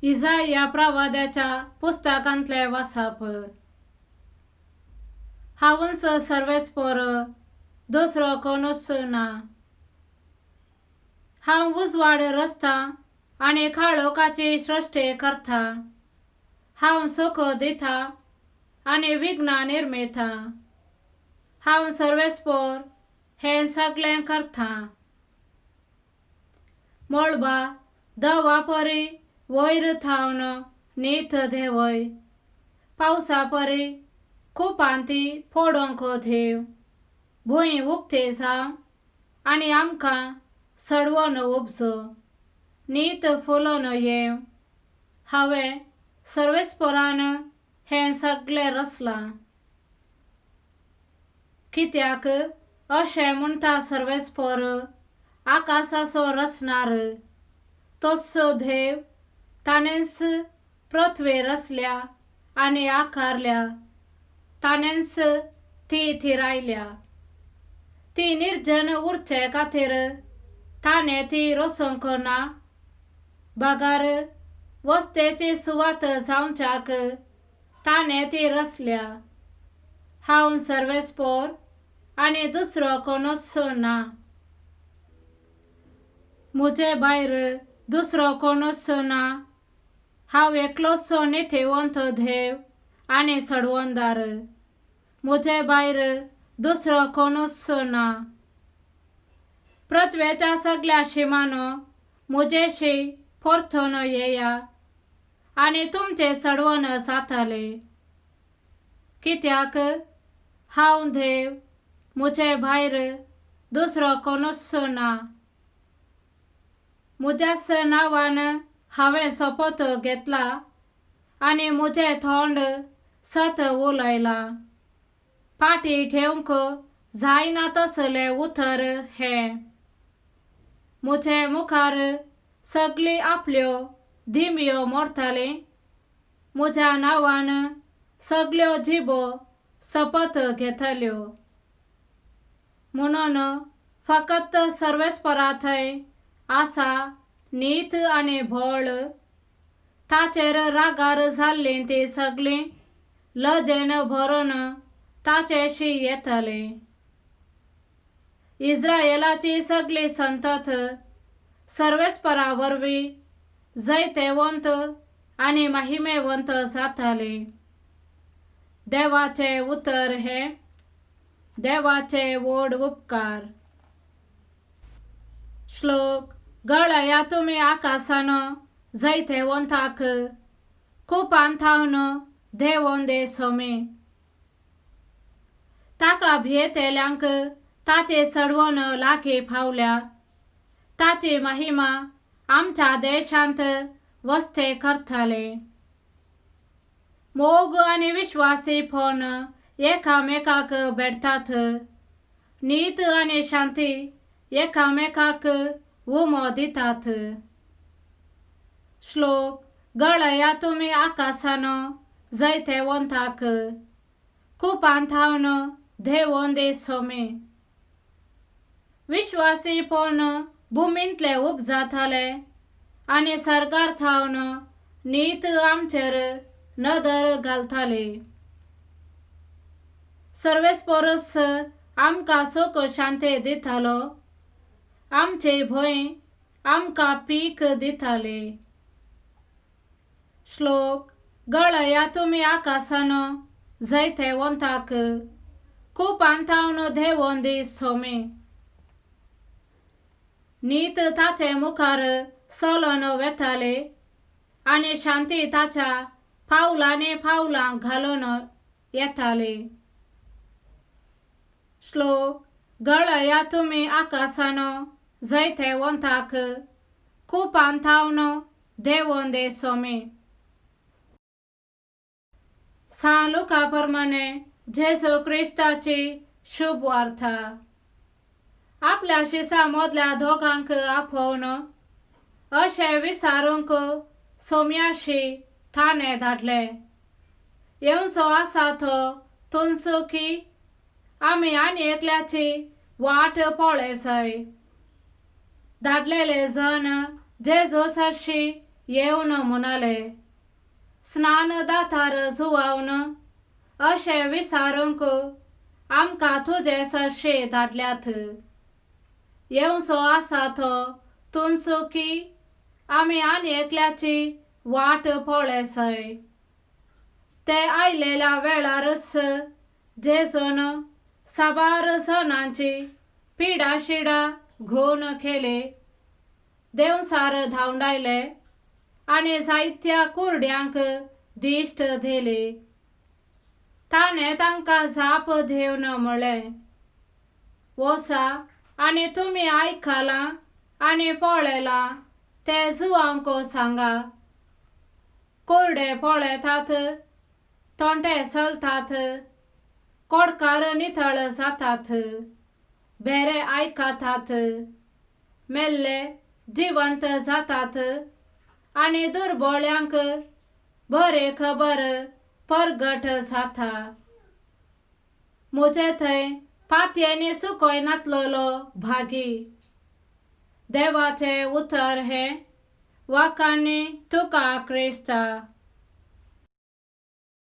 इजाया प्रवाद्याच्या पुस्तकांतलें वाचप. हांवूच सर्वेस्पोर, दुसरो कोणूच ना. हांव उजवाड रचतां आनी काळोखाची सृश्टी करतां. हांव सुख दितां आनी विघ्नां निर्मितां. हांव सर्वेस्पोर हें सगळें करतां. मळबा दवा परी वयर थावन नीत देंवय, पावसा परी कुपान ती पडोवंक देव. भूंय उक्ती जावं आनी आमकां सडवोन उपजो, नीत फुलोन येवं. हांवें सर्वेस्पोरान हें सगळें रचलां. कित्याक अशें म्हणटा सर्वेस्पोर, आकाशाचो रचणार, तोच देव, ताणेंच पृथ्वी रचल्या आनी आकारल्या, ताणेंच ती थिरायल्या. ती निर्जन उरचे खातीर ताणें ती रचूंक ना, बगर वस्तेची सुवात जावच्याक ताणें ती रचल्या. हांव सर्वेस्पोर आनी दुसरो कोणूच ना. म्हजे भायर दुसरो कोणूच ना. हांव एकलोच नितीवंत देव आनी सडवणदार. म्हजे भायर दुसरो कोणूच ना. पृथ्वेच्या सगळ्या शिमानो म्हजेशी परतून येया आनी तुमचें सडवण जातलें. कित्याक हांव देव, म्हजे भायर दुसरो कोणूच ना. म्हज्याच नांवान हांवें सोपत घेतला आनी म्हजें तोंड सत उलयलां. फाटी घेवंक जायना तसलें उतर हें. म्हजे मुखार सगळीं आपल्यो दिमयो मोडटालीं. म्हज्या नांवान सगळ्यो जिबो सपत घेतल्यो. म्हणून फकत सर्वेस्परा थंय आसा नीत आनी भोळ. ताचेर रागार जाल्लीं तीं सगळीं लजेन भरून ताचेशी येतलीं. इस्रायलाची सगळी संतत सर्वेस्परा वरवीं जैतेवंत आनी महिमेवंत जातली. देवाचें उतर हें. देवाचे व्हड उपकार. श्लोक. गळया तुमी आकाशान जैतेवंताक, कुपान थावन देंवोन दे सोमी. ताका भियेतल्यांक ताचे सडवण लागीं पावल्या. ताची महिमा आमच्या देशांत वस्ते करतले. मोग आनी विश्वासीपण एकामेकाक भेटतात. नीत आनी शांती एकामेकाक उमो दितात. श्लोक. गळया तुमी आकाशान जैतेवंताक, कुपान थावन देंवोन दे सोमी. विश्वासीपण भुमींतले उपजातले आनी सर्गार थावन नीत आमचेर नदर घालताली. सर्वेस्पोरस आमकां सुख शांती दितालो. आमचे भंय आमकां पीक दिताले. श्लोक. गळया तुमी आकाशान जैतेवंताक, कुपान थावन देंवोन दी सोमी. नीत ताचे मुखार चलोन वेताले आनी शांती ताच्या पावलांनी पावलां घालून येताली. श्लोक. गळया तुमी आकाशान जैतेवंताक, कुपान थावन देंवोन दे सोमी. सान लुका प्रमाणे जेजू क्रिस्ताची शुभ वार्ता. आपल्या शिसा मदल्या दोगांक आपोवन अशें विचारूंक सोम्याशी ताणें धाडलें, येवचो आसा तो तुमचो की आमी आनी एकल्याची वाट पळयसय? धाडलेले जण जेजू सरशी येवन म्हणाले, स्नान दातार जुवावन अशें विचारूंक आमकां तुजे सरशे धाडल्यात. येवचो आसा तो तूंच की आमी आनी एकल्याची वाट पळयसय? ते आयलेल्या वेळारच जेजून साबार जणांची पिडा शिडा घेवन केले, देंवचार धांवडायले आनी जायत्या कुरड्यांक दिश्ट दिली. ताणें तांकां जाप दिवन म्हळें, वचा आनी तुमी आयकलां आनी पळयलां तें जुवांक सांगा. कुरडे पळयतात, तोंडे चलतात, कोडकार नितळ जातात, भेरे आयकतात, मेल्ले जिवंत जातात आनी दुर्बोळ्यांक बरें खबर परगट जाता. म्हजे थंय पातयेंनी सुकय नातलोलो भागी. देवाचें उतर हें. वाखाणी तुका क्रिस्ता.